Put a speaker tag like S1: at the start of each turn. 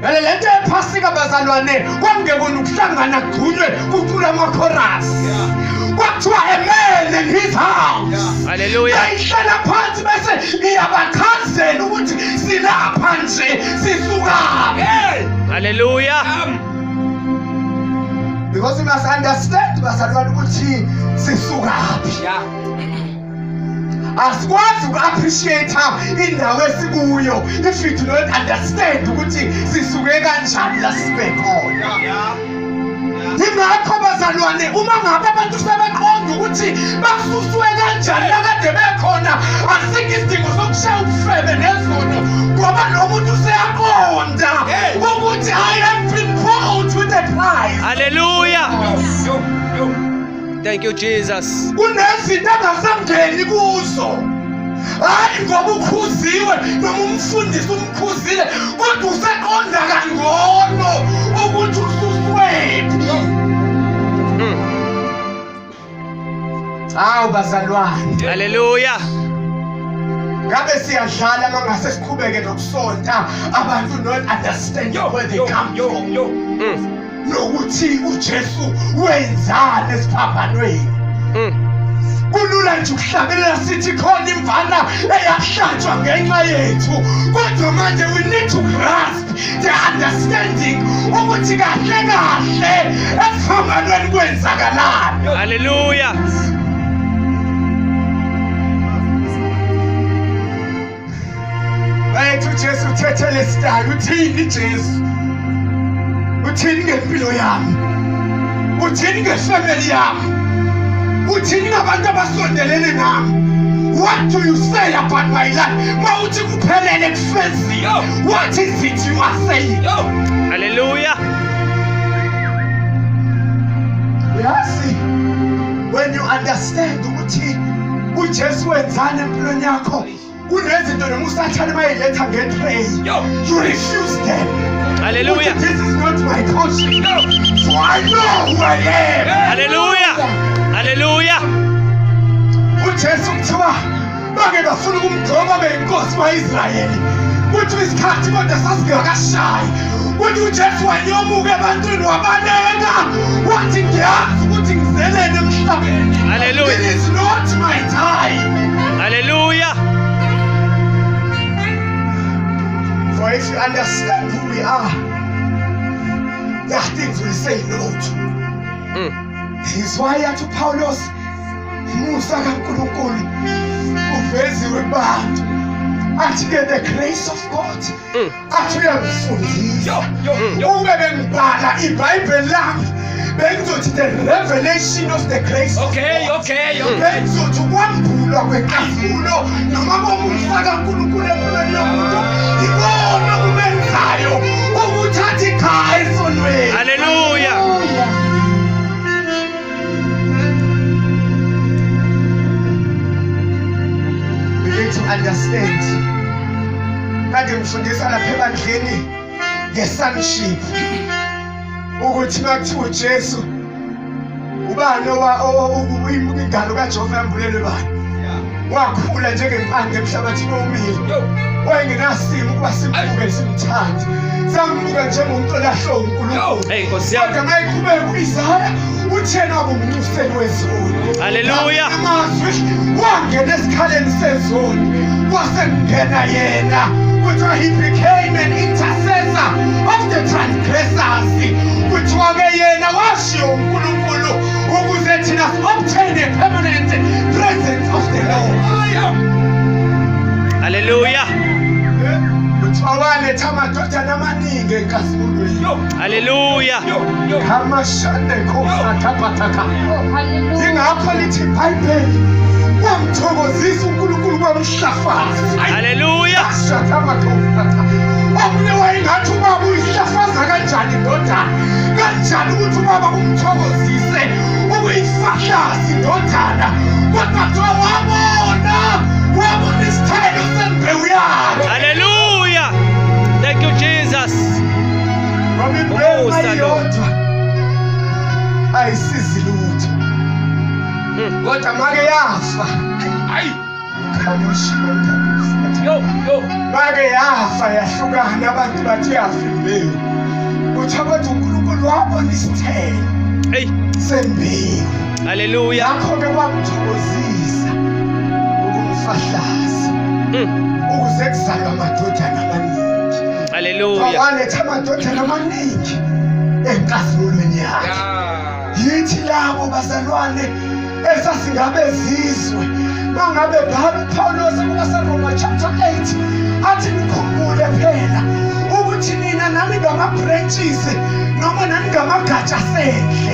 S1: Vele lento yephasika bazalwane kwakungekona ukuhlangana kugqunywe kucula amakhorasi. Kwakuthiwa a man in his house.
S2: Hallelujah.
S1: Bayihlala phansi bese iyabachazela ukuthi silapha nje sisukaphi.
S2: Hallelujah.
S1: Because you must understand bazalwane ukuthi sisukaphi. Asikwazi uku-appreciate indawo esikuyo if you do not understand ukuthi sisuke kanjani la sibe khona. Yingakho bazalwane uma ngabe abantu sebeqonda ukuthi basuswe kanjani lakade bekhona asikho isidingo sokushaya ubufebe nezono ngoba lo muntu useyaqonda ukuthi I have been bought with a price.
S2: Hallelujah. Thank you, Jesus.
S1: Kunezinto angasangeni kuzo. Hayi ngoba ukhuziwe noma umfundisi umkhuzile kodwa useqonda kangcono ukuthi ususwephi. Hawu bazalwane.
S2: Hallelujah.
S1: Ngabe siyadlala mangase siqhubeke nokusonta abantu not understand where they come from. Nokuthi uJesu wenzani esiphambanweni. Kulula nje ukuhlabelela sithi khona imvana eyahlatshwa ngenxa yethu, kodwa manje we need to grasp the understanding ukuthi kahle kahle esiphambanweni kwenzakalani.
S2: Hallelujah.
S1: Bayethi uJesu uthethele isitaki, uthini Jesu? Uthini ngempilo yami? Uthini ngefamily yami? Uthini ngabantu abasondelene nami? What do you say about my life? Mawuthi kuphelele kufeziwe. What is it you are saying?
S2: Hallelujah.
S1: Uyazi, when you understand ukuthi uJesu wenzani empilweni yakho, kunezinto noma usathane mayiletha ngetray, you refuse them.
S2: Hallelujah.
S1: Uthi, this is not my portion, for I know who I am.
S2: Hallelujah. Hallelujah.
S1: uJesu kuthiwa bake bafuna ukumgcoba beyinkosi kwa-Israyeli, kuthi isikhathi kodwa sasingakashayi. Kuthi uJesu wanyomuka ebantwini wabaleka, wathi ngiyazi ukuthi ngizeleni emhlabeni.
S2: Hallelujah.
S1: It is not my time.
S2: Hallelujah.
S1: For if you understand who we are, there are things we say no to. Is why yathi uPaulos umusa kaNkulunkulu uveziwe kubantu, athi ke the grace of God athi uyangifundisa. Ube bengibhala iBhayibheli lami bengizothi the revelation of the grace of God. Bengizothi ukwambulwa kwenkazimulo noma komusa kaNkulunkulu empilweni yomuntu ikona okumenzayo ukuthatha ikhaya esonweni.
S2: Hallelujah.
S1: We need to understand. Kade ngifundisa lapha ebandleni nge-sonship ukuthi makuthiwa uJesu ubani ingalo kaJehova yambulelwe bani, wakhula njengempande emhlabathini omile, wayengenasimo ukuba simbuke simthande, sambuka njengomuntu olahlwe uNkulunkulu.
S2: Hey, Nkosi yami.
S1: Kodwa mayiqhubeka uIsaya uthena wabumnxuseli wezulu.
S2: Hallelujah.
S1: Amazwi wangena esikhaleni sezulu, kwasekungena yena. Kuthiwa he became an intercessor of the transgressors. Kuthiwa ke yena washiya uNkulunkulu ukuze thina obtain a permanent presence of the Lord.
S2: Hallelujah.
S1: Kuthiwa waletha amadodana amaningi enkazimulweni.
S2: Hallelujah.
S1: Kamashande kosatapataka.
S3: Hallelujah.
S1: Ingakho lithi iBhayibheli kwamthokozisa uNkulunkulu kwamhlafaza.
S2: Hallelujah.
S1: Ashathamakosatha. Omunye wayengathi ubaba uyihlafaza kanjani indodana, kanjani ukuthi ubaba kumthokozise ukuyifahlaza indodana, kodwa kuthiwa wabona isithelo sembewu yakhe.
S2: Hallelujah. Thank you, Jesus.
S1: Ngoba imbewu
S2: Umusa lo.
S1: iyodwa ayisizi lutho, kodwa make yafa.
S2: Yo, yo.
S1: Make yafa yahlukana abantu bathi yafa imbewu. Kuthiwa kodwa uNkulunkulu wabona isithelo
S2: Hey.
S1: sembewu.
S2: Hallelujah.
S1: Ngakho-ke kwamthokozisa ukumfahlaza ukuze kuzalwe amadodana amaningi.
S2: Hallelujah.
S1: Waletha amadodana amaningi enkazimulweni yakhe. Yithi labo bazalwane esasingabe zizwe mangabe bhala uPawulos kubaseRoma chapter 8 athi nikhumbule phela ukuthi nina nani ngama-branches noma nani ngamagatsha asendle.